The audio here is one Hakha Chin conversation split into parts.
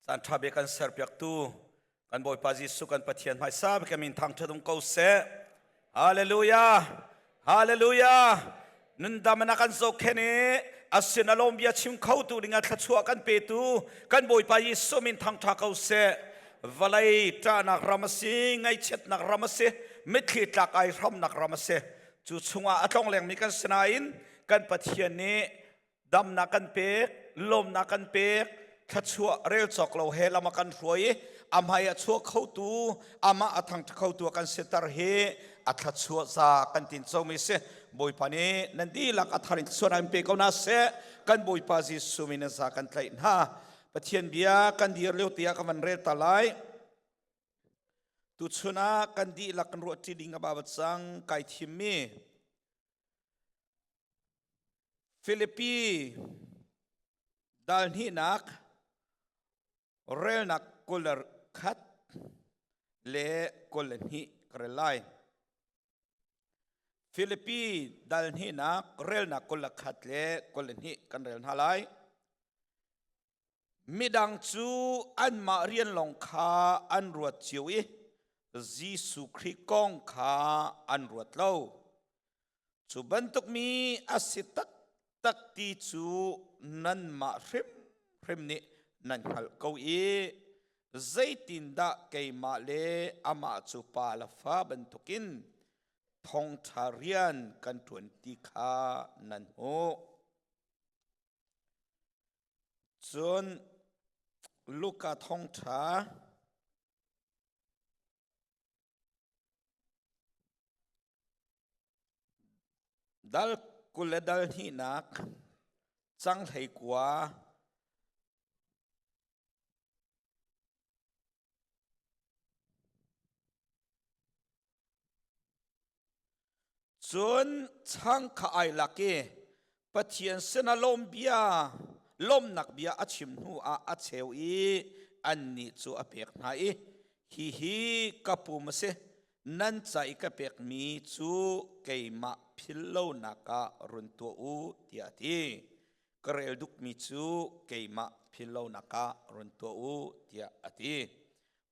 Caan ṭha bik kan serpiaktu kan Bawipa Jesuh kan Pathian hmaisa bik min thangṭhat um ko seh. Hallelujah! Hallelujah! Nundam na kan zohkhen i asin alawm bia chim kho tu dingah thluachuah kan petu kan Bawipa Jesuh min thangṭha ko seh. Vawlei ṭahnak ram a si, ngaihchiatnak ram a si, mitthli tlak ai hramnak ram a si. Cu chungah a tlonglengmi kan si nain kan Pathian nih damnak kan pek, lawmnak kan pek, thluachuah rel cawk lo he lam a kan hruai i a hmai a chuah khotu, amah a thangṭha khotu a kan siter hi a thluachuah za kan tin comi si. Bawipa nih nan dihlak a thar in thluachuah in pe ko na seh. Kan Bawipa Jesuh min in za kan tlaih hna. Pathian bia kan dir lio tiah ka van rel ta lai. Tuchun ah kan dihlak kan ruah ṭi ding a babat cang kai thimmi Filipi dal hnihnak relnak 21 le 22 ka rel lai. Filipi dal hnihnak relnak 21 le 22 kan rel hna lai. Midang cu anmah rian lawng kha an ruat cio i Jesuh Khrih kong kha an ruat lo. Cu bantuk mi a si taktak ti cu nanmah hrimhrim nih nan hngalh ko i zeitindah keimah le amah cu pa le fa bantukin thawngṭha rian kan ṭuan ti kha nan hmuh. Cun Luka thawngṭha dal 20 le dal hnihnak cang 19. Cun chang kha ai lak i Pathian sinah lawm bia lawmnak bia a chim hnu ah a cheu i annih cu a pek hna i hihi ka pum a si nan ca i ka pekmi cu keimah philh lonak ah run tuah u tiah a ti. Ka rel dukmi cu keimah philh lonak ah run tuah u tiah a ti.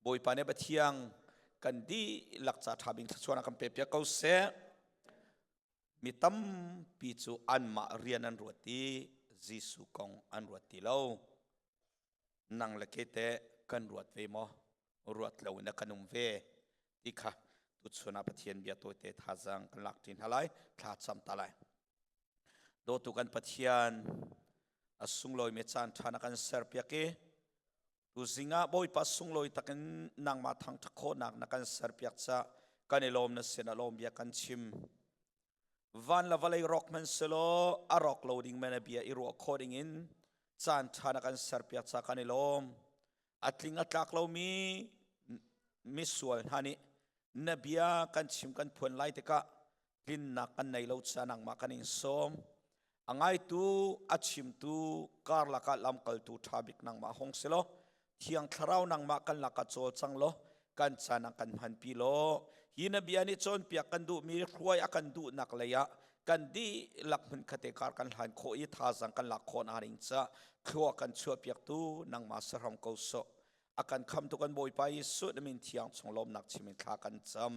Bawipa nih Pathiang kan dihlak ca ṭha bing thluachuahnak kan pe piak ko seh. Mi tampi cu anmah rian an ruat i Jesuh kong an ruat ti lo. Nang le ke teh kan ruat ve maw? Ruat lo in a kan um ve ti kha tuchun ah Pathian bia tawite thazaang kan lak ṭi hna lai, thla cam ta lai. Dawtu kan Pathian a sunglawimi caan ṭha na kan serpiak i Tuzing ah Bawipa sunglawi takin nangmah thangṭhat khawhnak na kan serpiak caah kan i lawm na sin ah lawm bia kan chim. Van le vawlei rawk hmanh selaw a rawk lo ding men a bia i ruah khawh ding in caan ṭha na kan serpiak caah kan i lawm. A tling a tlak lomi misual hna nih na bia kan chim kan phuan lai tikah tlinnak kan nei lo ca nangmah kan in sawm. A ngaitu, a chimtu, karlak ah lamkaltu ṭha bik nangmah hong si law, Thiang Thlarau nangmah kan lakah cawl cang law, kan caan ah kan hmanpi law, hi na bia nih cawnpiak kan duhmi hruai a kan duhnak lei ah kan dihlak hmunkhate kar kan hlan khawh i thazaang kan lak khawh na ding ca thlua kan chuahpiaktu nangmah sahram ko sawh. A kan khamtu kan Bawipa Jesuh na min thiang chung lawmnak chim in thla kan cam.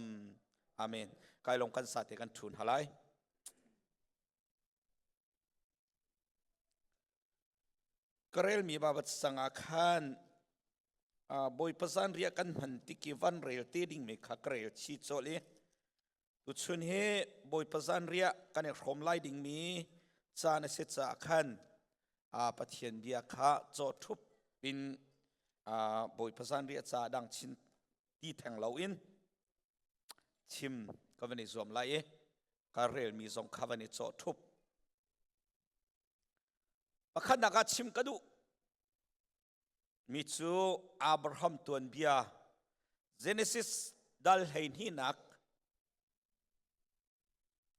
Amen. Kai lawng kan sate kan ṭhun halai. Ka relmi babat sang ah khan Bawipa zanriah kan hman tik i van rel te dingmi kha ka rel chih colh i tuchun hi Bawipa zanriah kan i hrawm lai dingmi caan a si caah khan Pathian bia kha caw ṭhup in Bawipa zanriah caah dang chin ti theng loin chim ka van i zuam lai i ka relmi zong kha van i cawh ṭhup. Pakhatnak ah chim ka duh mi cu Abraham tuanbia Genesis dal 12nak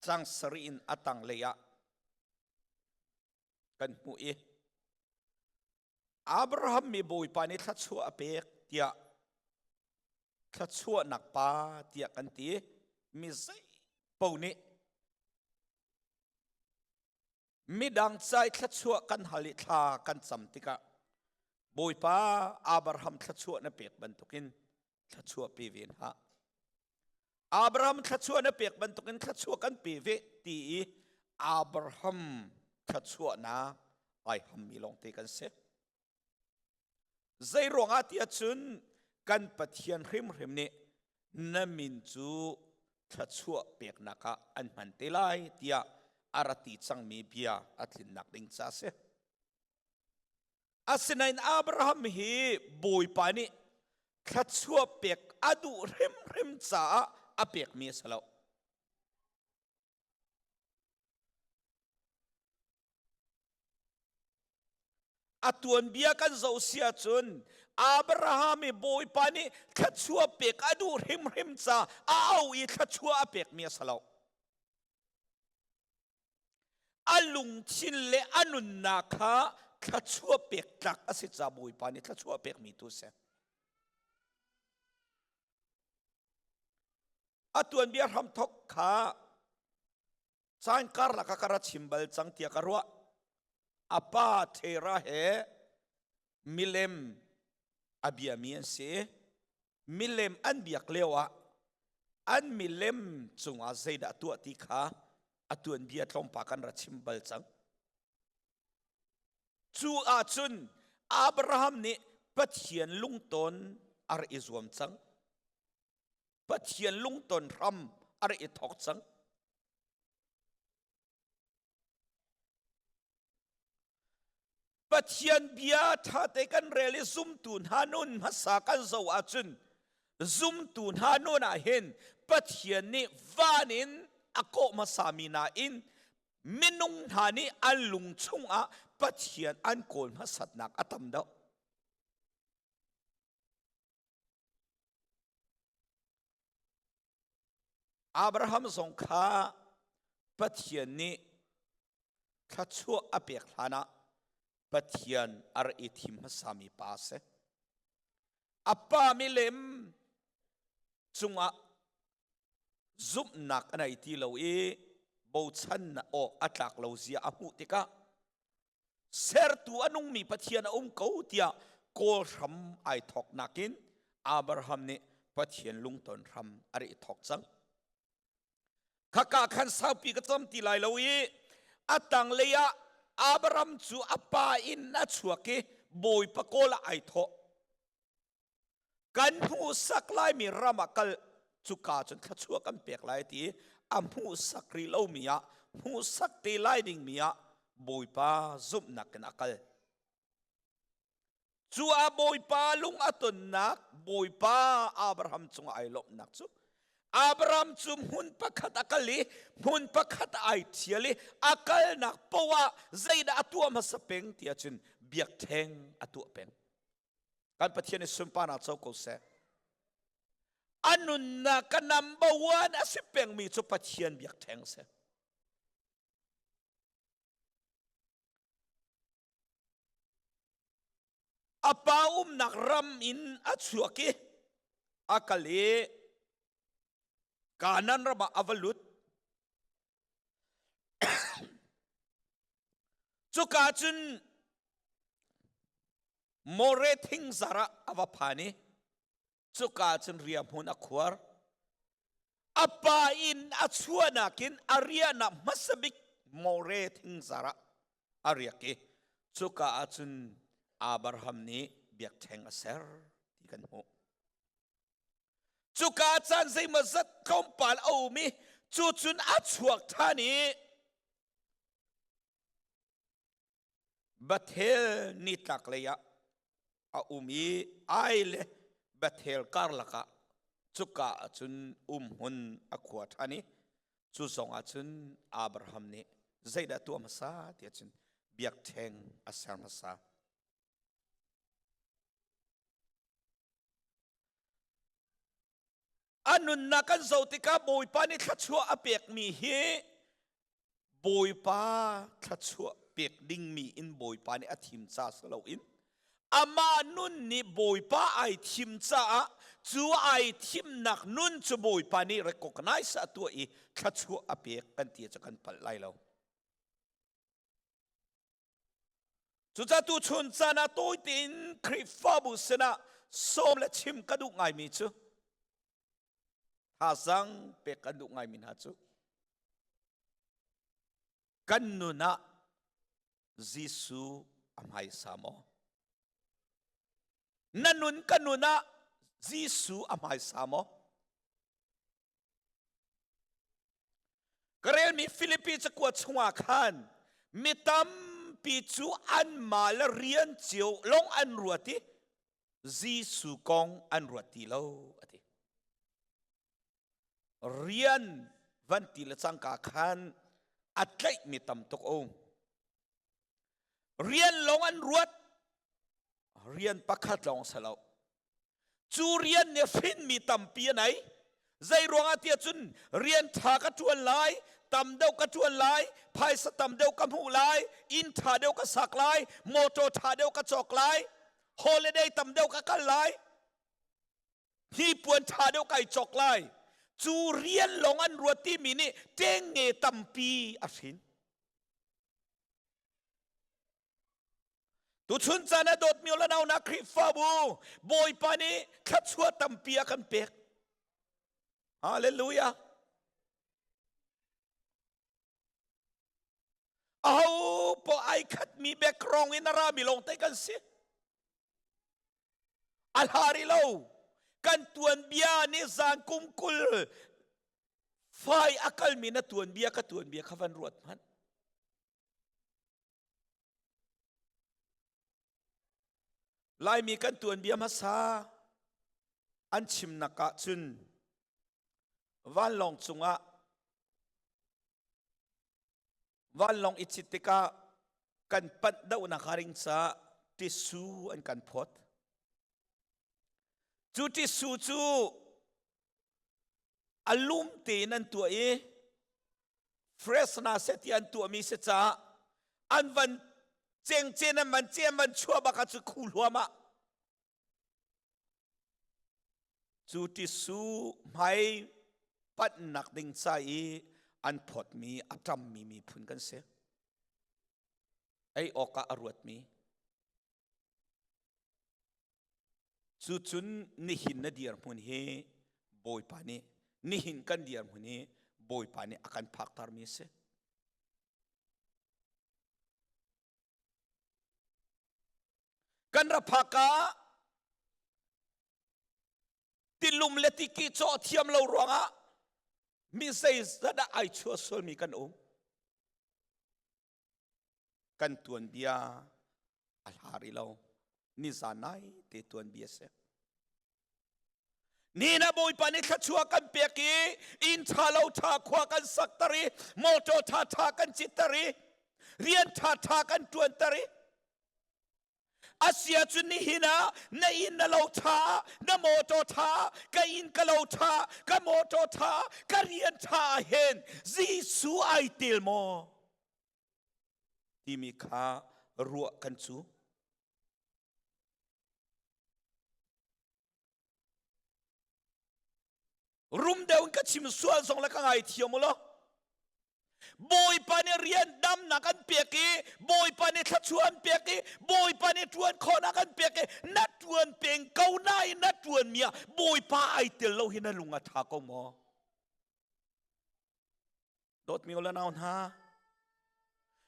cang sarih in a tanglei ah kan hmuh i Abraham mi Bawipa nih thluachuah a pek tiah thluachuahnak pa tiah kan ti mi zei paoh nih midang cai thluachuah kan hal i thla kan cam tikah. Bawipa Abraham thluachuah na pek bantukin thluachuah pe ve hna. Abraham thluachuah na pek bantukin thluachuah kan pe ve ti i Abraham thluachuahnak ai hammi lawngte kan si. Zei ruangah ti ahcun kan Pathian hrimhrim nih na min cu thluachuah peknak ah an hman te lai tiah a ra ti cangmi bia a tlinnak ding ca a si. Asinain Abraham hi Bawipa nih thluachuah pek a duh hrimhrim caah a pekmi a si lo. A tuanbia kan zoh si ahcun Abraham i Bawipa nih thluachuah pek a duh hrimhrim ca a au i thluachuah a pekmi a si lo. A lungthin le a nunnak kha thluachuah pek tlak a si ca Bawipa nih thluachuah pekmi tu a si. A tuanbia hramthok kha caan karlak ah ka ra chim bal cang tiah ka ruah. A pa Terah he milem a biami an si. Milem an biak lio ah an milem cungah zeidah tuah ti kha a tuanbia tlawmpa kan ra chim bal cang. Cu ahcun Abraham nih Pathian lungton a rak i zuam cang. Pathian lungton hram a rak i thawk cang. Pathian bia ṭhate kan rel i zumtu hna nun hmasa kan zoh ahcun zumtu hna nun ah hin Pathian nih van in a kawh hmasami nain minung hna nih an lung chungah Pathian an kawl hmasatnak a tam deuh. Abraham zong kha Pathian nih thluachuah a pek hlanah Pathian a rak i thim hmasami pa a si. A pa milem cungah zumhnak a nei ti lo i bochan awk a tlak lo zia a hmuh tikah sertu a nungmi Pathian a um ko tiah kawl hram ai thawk nakin Abraham nih Pathian lungton hram a ri thawk cang. Khaka khan saupi ka cam ti lai lo i a tanglei ah Abraham cu a pa in a chuak i Bawipa kawl ah ai thawh. Kan hmuhsak laimi ram ah kal cuka cun thluachuah kan pek lai ti a hmuhsak rih lomi ah hmuhsak te lai dingmi ah Bawipa zumhnak in a kal. Cu ah Bawipa lung a tonnak Bawipa Abraham cungah ai lawmhnak cu Abraham cu hmun pakhat a kal i hmun pakhat ai thial i a kalnak poah zeidah a tuah hmasa peng ti ahcun biakṭheng a tuah peng. Kan Pathian i sunparnak co ko seh. A nunnak ka number one a si pengmi cu Pathian biakṭheng si. A pa umnak ram in a chuak i a kal i Kanan ram ah a va lut. Cuka cun More thingzar ah a va phan i cuka cun riahhmun a khuar. A pa in a chuahnak in a riahnak hmasa bik More thingzar ah a riak i cuka ah cun Abraham nih biakṭheng a ser ti kan hmuh. Cuka caan zeimawzat tlawmpal a um i cu cun a chuak ṭhan i Bethel nitlaklei ah a um i Ai le Bethel karlak ah cuka ah cun umhmun a khua ṭhan i cu zong ah cun Abraham nih zeidah tuah hmasa tiah cun biakṭheng a ser hmasa. A nunnak kan zoh tikah Bawipa nih thluachuah a pekmi hi Bawipa thluachuah pek dingmi in Bawipa nih a thim ca si loin amah nun nih Bawipa ai thim caah cu ai thimnak nun cu Bawipa nih recognize a tuah i thluachuah a pek kan ti cu kan palh lai lo. Cucaah tuchun caan ah tawi tein Khrihfabu sinah sawm le chim ka duh ngaimi cu thazaang pek kan duh ngaimi hna cu kan nun ah Jesuh a hmaisa maw? Na nun ka nun ah Jesuh a hmaisa maw? Ka relmi Filipi cakuat chungah khan mi tampi cu anmah le rian cio lawng an ruat i Jesuh kong an ruat ti lo a ti. Rian van ti le cangka khan a tlaihmi tam tuk um. Rian lawng an ruat, rian pakhat lawng si lo. Cu rian nih hrinmi tampi an ei. Zei ruangah tiah cun rian ṭha ka ṭuan lai, tam deuh ka ṭuan lai, phaisa tam deuh ka hmuh lai, inn ṭha deuh ka sak lai, motor ṭha deuh ka cawk lai, holiday tam deuh ka kal lai, hnipuan ṭha deuh kai cawk lai. Cu rian lawng an ruat timi nih ṭengnge tampi a hrin. Tuchun caan ah dawtmi le nau na Khrihfabu Bawipa nih thluachuah tampi a kan pek. Hallelujah. Aho po ai khatmi background in a rami lawng te kan si. A hlari lo. Kan tuanbia nih zan kum 20 fai a kalmi na tuanbia ka tuanbia kha van ruat hmanh. Laimi kan tuanbia hmasa an chimnak ah cun vanlawng cungah vanlawng i cit tikah kan panh dohnak a ring caah tisu an kan phawt. Cu tisu cu a lum tein an tuah i fresh na seh ti an tuahmi si caah an van cengcen an van cem van chuah bak ah cu khu hluam ah cu tisu hmai panhnak ding ca i an phawtmi a ṭammi miphun kan si ei awkah a ruatmi Cucun nihin na dirhmun hi Bawipa nih nihin kan dirhmun hi Bawipa nih a kan phaktermi a si. Kan ra phak ah tilum le tiki cawh thiam lo ruangah mi zeizat ah ai chuah sualmi kan um. Kan tuanbia a hla rih lo. Nizan nai te tuanbia si. Ni na Bawipa nih thluachuah kan pek i inn ṭha lo ṭha khua kan sakter i motor ṭha ṭha kan citter i rian ṭha ṭha kan ṭuanter i Asia cun nihin ah na inn na lo ṭha, na motor ṭha, ka inn ka lo ṭha, ka motor ṭha, ka rian ṭha ah hin Jesuh ai tel maw? Timi kha ruah kan cu. Rum deuh in ka chim sual zong le ka ngaithiam u law. Bawipa nih rian damnak an pek i Bawipa nih thluachuah an pek i Bawipa nih ṭuan khawhnak an pek i na ṭuan peng ko nain na ṭuanmi ah Bawipa ai tel lo hi na lung a ṭha ko maw? Dawtmi u le nau hna,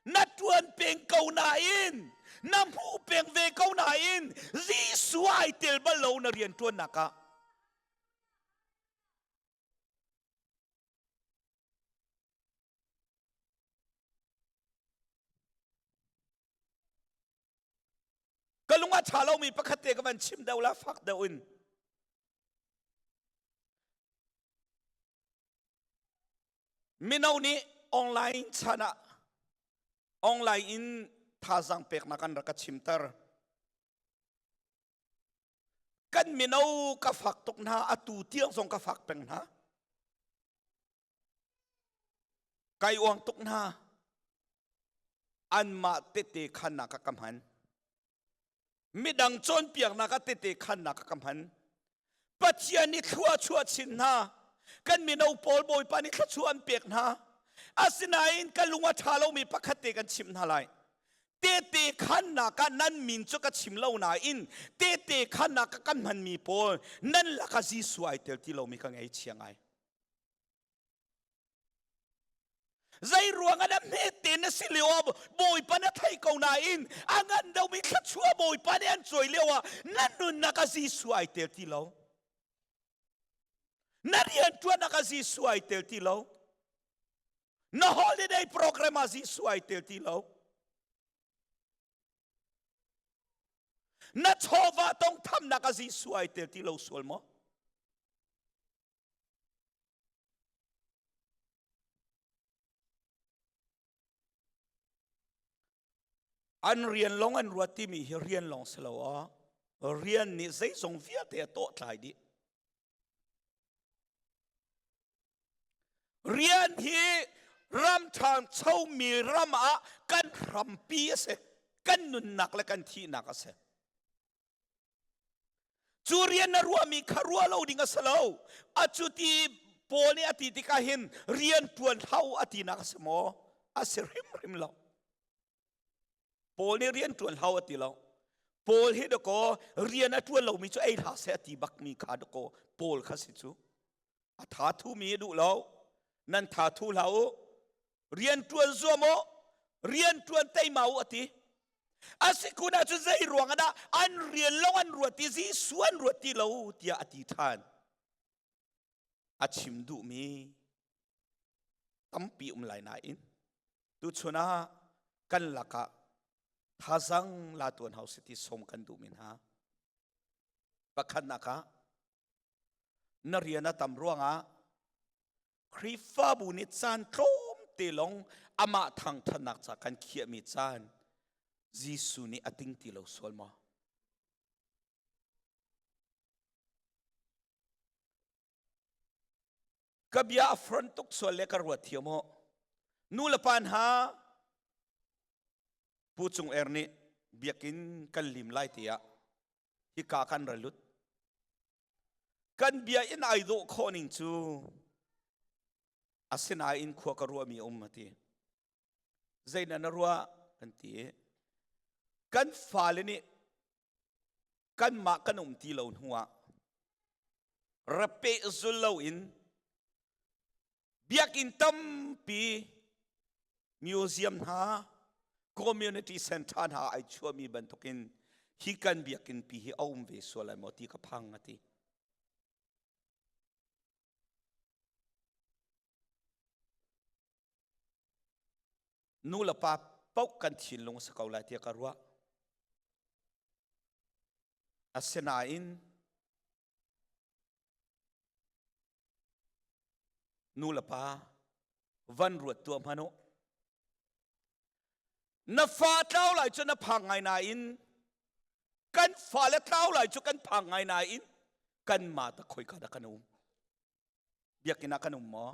na ṭuan peng ko nain na hmuh peng ve ko nain Jesuh ai tel bal lo na rian ṭuannak ah Ka lung a ṭha lomi pakhat te ka van chim deuh la fak deuh in. Mino nih online chan ah online in thazaang peknak an rak ka chimter. Kan mino ka fak tuk hna, atu tiang zong ka fak peng hna. Kai uang tuk hna. Anmah tete khannak ah ka hman. Midang cawnpiaknak ah tete khannak ah ka hman. Pathian nih thlua chuah chin hna. Kan mino pawl Bawipa nih thluachuah an pek hna. Asinain ka lung a ṭha lomi pakhat te kan chimh hna lai. Tehte khannak ah nan min cu ka chim lo nain tehte khannak ah kan hmanmi pawl nan lakah Jesuh ai tel ti lomi ka ngei chia ngai. Zei ruang ah na hmete na si lio ah Bawipa na thei ko nain a ngan deuhmi thluachuah Bawipa nih an cawi lio ah na nunnak ah Jesuh ai tel ti lo. Na rianṭuannak ah Jesuh ai tel ti lo. Na holiday program ah Jesuh ai tel ti lo. Na chawva tongthamnak ah Jesuh ai tel ti lo sual maw? An rian long an ruat timi hi rian long si lo ah rian nih zeizong vialte a tawh tlai dih. Rian hi ram ṭhangchomi ram ah kan hrampi a si. Kan nunnak le kan thihnak a si. Cu rian na ruahmi kha ruah lo ding a si lo. A cu ti Paul nih a ti tikah hin rian ṭuan hau a tinak a si maw? A si hrimhrim lo. Paul nih rian ṭuan hau a ti lo. Paul hi dakaw rian a ṭuan lomi cu ei hlah seh a ti bakmi kha dakaw Paul kha si cu. A tha thumi a duh lo. Nan tha thu hlah u. Rian ṭuan zuam u. Rian ṭuan teima u a ti. A si kun ahcun zei ruang ah dah an rian lawng an ruat i Jesuh an ruat ti lo tiah a ti ṭhan. A chim duhmi tampi um lai nain tuchun ah kan lakah thazang la tuan hau si ti som kan duhmi hna. Pakhatnak ah na rian a tam ruangah Khrihfabu nih caan tlawmte lawng amah thangṭhatnak ca kan khiahmi caan Jesuh nih a ting ti lo sual maw? Ka bia a front tuk sual le ka ruat thiam aw. Nu le pa hna Pu Cung Er nih biakinn kan lim lai tiah hika kan ra lut. Kan bia in ai dawh khawh ning cu asinain khua ka ruahmi a um a ti. Zei na na ruah kan ti i kan fale nih kanmah kan um ti lo hnuah ra pehzul loin biakinn tampi museum hna community center hna ai chuahmi bantukin hi kan biakinn pi hi a um ve sual lai maw ti ka phang a ti. Nu le pa paoh kan thinlung a si ko lai tiah ka ruah. Asinain Nu le pa van ruat tuah hmanh u. Na fa tlau lai cu na phang ngai nain kan fale tlau lai cu kan phang ngai nain kan ma ta khoika dah kan um? Biakinn ah kan um maw?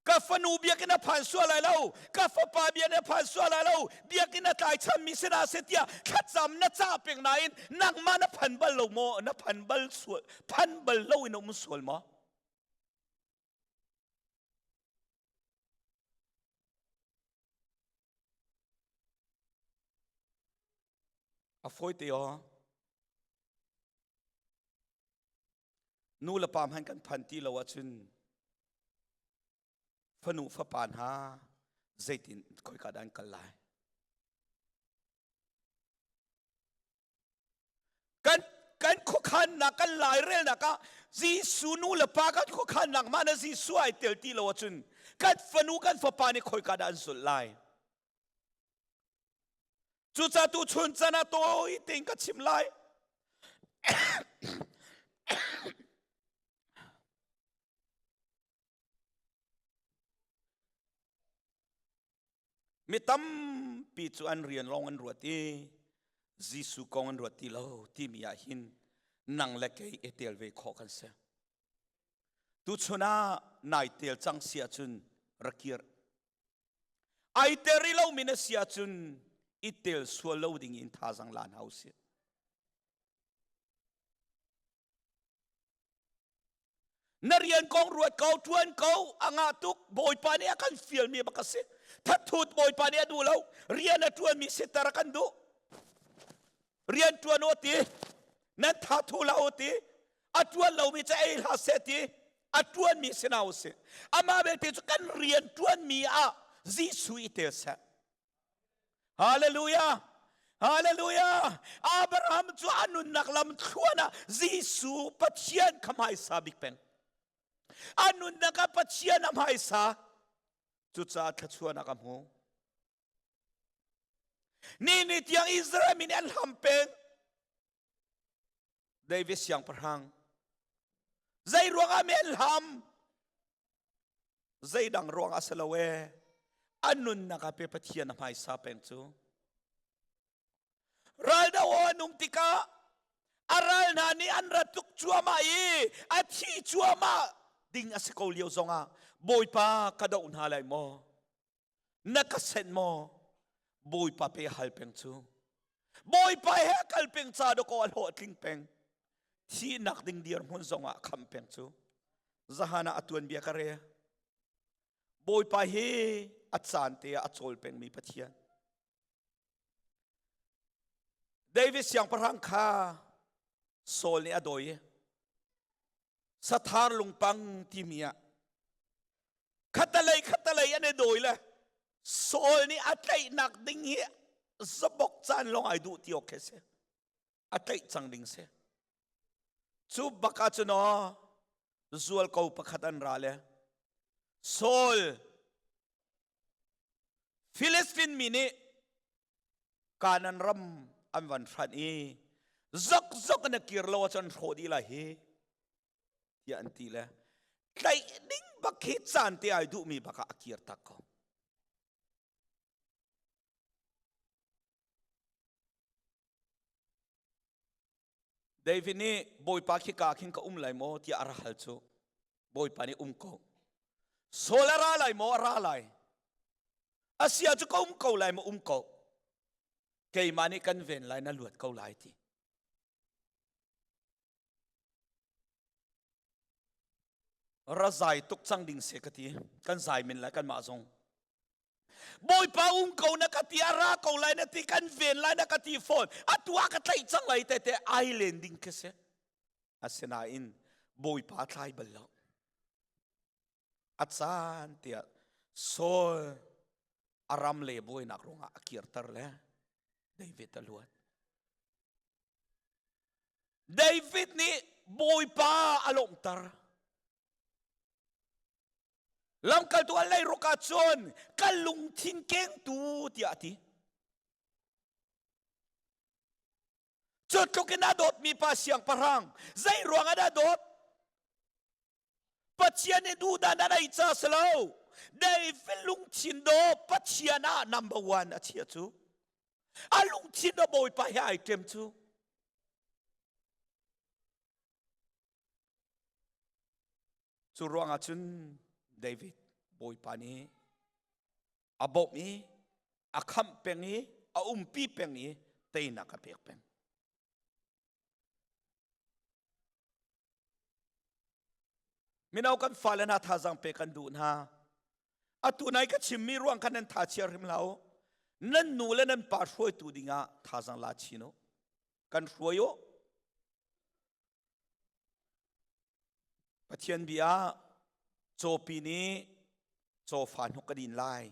Ka fanu biakinn a phan sual lai lo, ka fapa biakinn a phan sual lai lo, biakinn a tlai chanmi si hna seh tiah thlacam na cah peng nain nangmah na phan bal lo maw? Na phan bal sual, phan bal lo in um sual maw? A fawi te aw. Nu le pa hmanh kan phan ti lo ahcun fanu fapa hna zeitin khoika dah an kal lai? Kan kan khuakhannak kan lairelnak ah Jesuh nu le pa kan khuakhannak mah na Jesuh ai tel ti lo ahcun kan fanu kan fapa nih khoika dah an zulh lai? Cucaah tu chun can ah tawi tein ka chim lai. Mi tampi cu an rian lawng an ruat i Jesuh kong an ruat ti lo timi ah hin nang le kei i tel ve khawh kan si. Tuchun ah nai tel cang si ahcun ra kir. Ai tel rih lomi na si ahcun i tel sual lo ding in thazang la hna usih. Na rian kong ruat ko, ṭuan ko, a ngah tuk. Bawipa nih a kan fialmi bak a si. Thathut Bawipa nih a duh lo. Rian a ṭuanmi siter a kan duh. Rian ṭuan u ti. Nan tha thu la u ti. A ṭuan lomi cu ei hlah seh ti. A ṭuanmi si hna u sih. Amah belte cu kan rian ṭuanmi ah Jesuh i tel seh. Hallelujah! Hallelujah! Abraham cu a nunnak lam thluan ah Jesuh Pathian kha hmaisa bik peng. A nunnak ah Pathian a hmaisa. Cucaah thluachuahnak a hmu. Ni ni tiang Israel mi nih an hlam peng. David siangpahrang zei ruangah men hlam zeidang ruangah si lo e a nunnak ah pe Pathian a hmaisa peng cu raldo an um tikah a ral hna nih an ra tuk cuahmah i a thi cuahmah ding a si ko lio zongah Bawipa ka doh hna lai maw Na ka senh maw? Bawipa pe hal peng cu. Bawipa he kal peng ca dawkaw a hlawh tling peng. Thihnak ding dirhmun zongah kham peng cu. Zahan ah a tuanbia ka rel. Bawipa hi a caan te ah a cawl pengmi Pathian. David siangpahrang kha Saul nih a dawi i sathar lungpang timi ah khatalei khatalei an i dawi le Saul nih a tlaihnak ding hi zabok caan lawng ai duh ti awk khi si a tlaih cang ding si cu bak ah cun aw zualko pakhat an ra le Saul Filistin mi nih Kanan ram an van hranh i zokzok na kir lo ahcun hrawh dih lai hi tiah an ti le tlaih ding bak khi caan te ai duhmi bak ah a kir tak ko. David nih Bawipa khika khin ka um lai maw tiah a ra hal cu Bawipa nih um ko. Saul a ra lai maw a ra lai. Asia cu ka um ko lai maw um ko. Keimah nih kan ven lai na luat ko lai ti. Ra zai tuk cang ding se ka ti. Kan zai men lai kanmah zong. Bawipa um ko na ka ti a ra ko lai na ti kan ven lai na ka ti fawn atu ah ka tlaih cang lai te te ai len ding khi si asinain Bawipa tlai bal lo a caan tiah Saul a ram le buainak ruangah a kirter le David a luat David nih Bawipa a lawmhter Lamkaltu an leiruk ah cun ka lungthin kengtu tiah a ti. Cu tluk in a dawtmi pa siangpahrang zei ruang ah dah dawt? Pathian i duhdan a nei ca si lo. David lungthin daw Pathian ah number one a chia cu. A lungthin daw Bawipa he ai ṭem cu. Cu ruangah cun David Bawipa nih a bawmh i a khamh peng i a umpi peng i teinak a pek peng. Mino kan fale hna thazaang pek kan duh hna. Atu nai ka chimmi ruang khan nan tha chia hrim hlah u. Nan nu le nan pa hruaitu dingah thazaang la chin u. Kan hruai u. Pathian bia cawpi nih cawfa hnuk ka din lai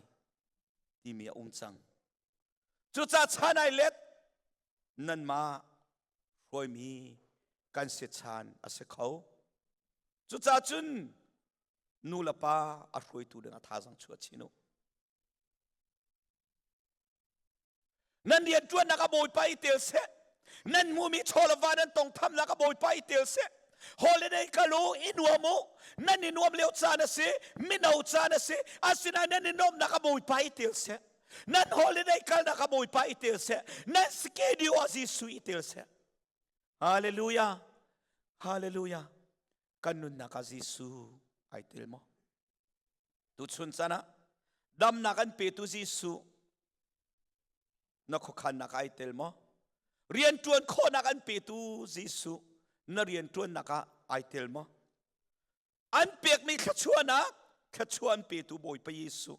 timi a um cang. Cucaah chan ai let nanmah hruaimi kan si chan a si kho. Cucaah cun nu le pa a hruaitu ding a thazang chuah chin u. Nan rianṭuannak a Bawipa i tel seh. Nan hmuhmi chaw le va nan tongthamnak a Bawipa i tel seh. Holiday kal u, i nuam u. Nan i nuam lio caan a si, mino caan a si. Asinain nan i nuamnak a Bawipa i tel seh. Nan holiday kalnak a Bawipa i tel seh. Nan schedule ah Jesuh i tel seh. Hallelujah. Hallelujah. Kan nunnak ah Jesuh ai tel maw? Tuchun caan ah damnak an petu Jesuh na khuakhannak ai tel maw? Rianṭuan khawhnak an petu Jesuh na rianṭuannak ah ai tel maw? An pekmi thluachuahnak, thluachuah an petu Bawipa Jesuh,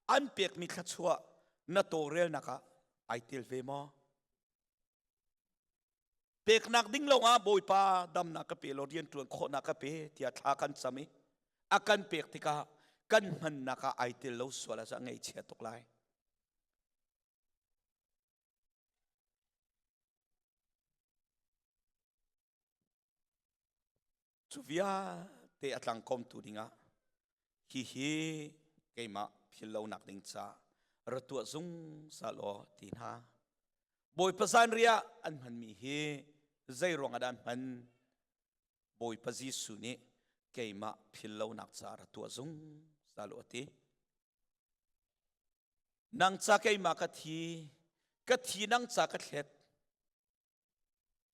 an pekmi thluachuah na tawlrelnak ah ai tel ve maw? Peknak ding lawngah Bawipa damnak ka pe law rianṭuan khawhnak ka pe tiah thla kan cam i a kan pek tikah kan hmannak ah ai tel lo sual ah ngaihchia tuk lai. Cu vialte a tlangkawmtu dingah hihi keimah philhlonak ding ca ra tuah zungzal aw ti hna. Bawipa zanriah an hmanmi hi zei ruangah dah an hman? Bawipa Jesuh nih keimah philhlonak ca ra tuah zungzal aw a ti. Nang ca keimah ka thi, ka thi nang ca ka thlet,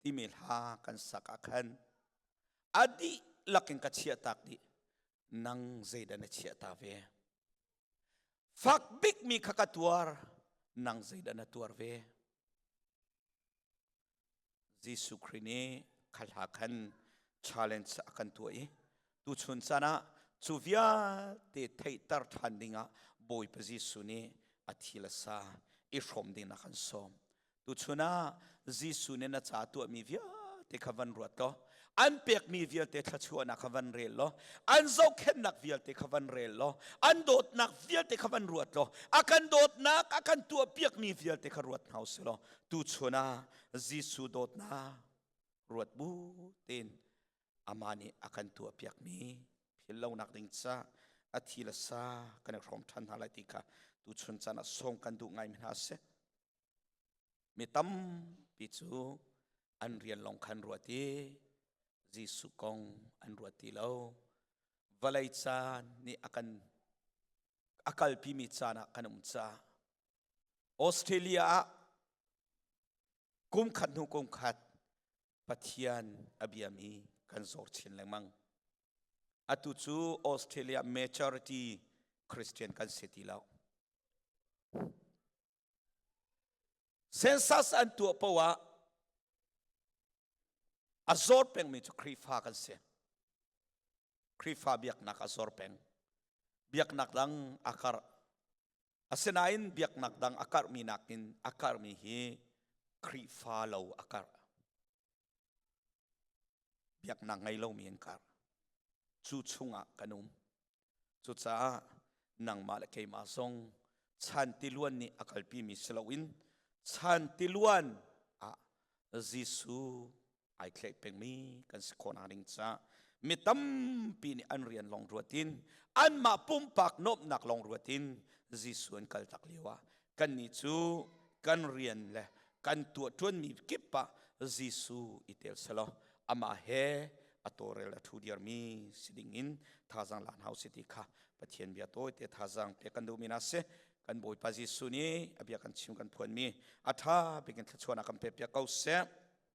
timi hla kan sak ah khan a dihlak in ka chiahtak dih nang zeidah na chiahta ve fak bikmi kha ka tuar nang zeidah na tuar ve Jesuh Khrih nih kha hla khan challenge a kan tuah i tuchun caan ah cu vialte theihter ṭhan dingah Bawipa Jesuh nih a thi le sa i hrawm ding a kan sawm Tuchun ah Jesuh nih na ca tuahmi vialte kha van ruat law an pekmi vialte thluachuahnak kha van rel law an zohkhenhnak vialte kha van rel law an dawtnak vialte kha van ruat law a kan dawtnak a kan tuahpiakmi vialte kha ruat hna usih law tuchun ah Jesuh dawtnak ruat bu tein amah nih a kan tuahpiakmi philhlonak ding ca a thi le sa kan i hrawm ṭhan hna lai ti kha tuchun caan ah sawm kan duh ngaimi hna a si. Mi tampi cu an rian lawng khan ruat i Jesuh kong an ruat ti lo. Vawlei caan nih a kan a kalpimi caan ah kan um caah Australia ah kum khat hnu kum khat Pathian a biami kan zor chin lengmang. Atu cu Australia majority Christian kan si ti lo. Census an tuah paoh ah a zor pengmi cu Khrihfa kan si. Khrihfa biaknak a zor peng. Biaknak dang a karh. Asinain biaknak dang a karhmi nakin a karhmi hi Khrihfa lo a karh. Biaknak ngei lomi an karh. Cu chungah kan um. Cucaah nangmah le keimah zong chan tiluan nih a kalpimi si loin chan tiluan ah Jesuh ai tlaih pengmi kan si khawh ding caah mi tampi nih an rian lawng ruat in anmah pumpak nuamhnak lawng ruat in Jesuh an kal tak lio ah kannih cu kan rian le kan tuah ṭuanmi kip ah Jesuh i tel selaw amah he a tawlrel a ṭhu diarmi si ding in thazaang la hna usih ti kha Pathian bia tawite thazaang pek kan duhmi hna si. Kan Bawipa Jesuh nih a bia kan chim kan phuanmi a ṭha bik in thluachuahnak kan pek piak ko seh.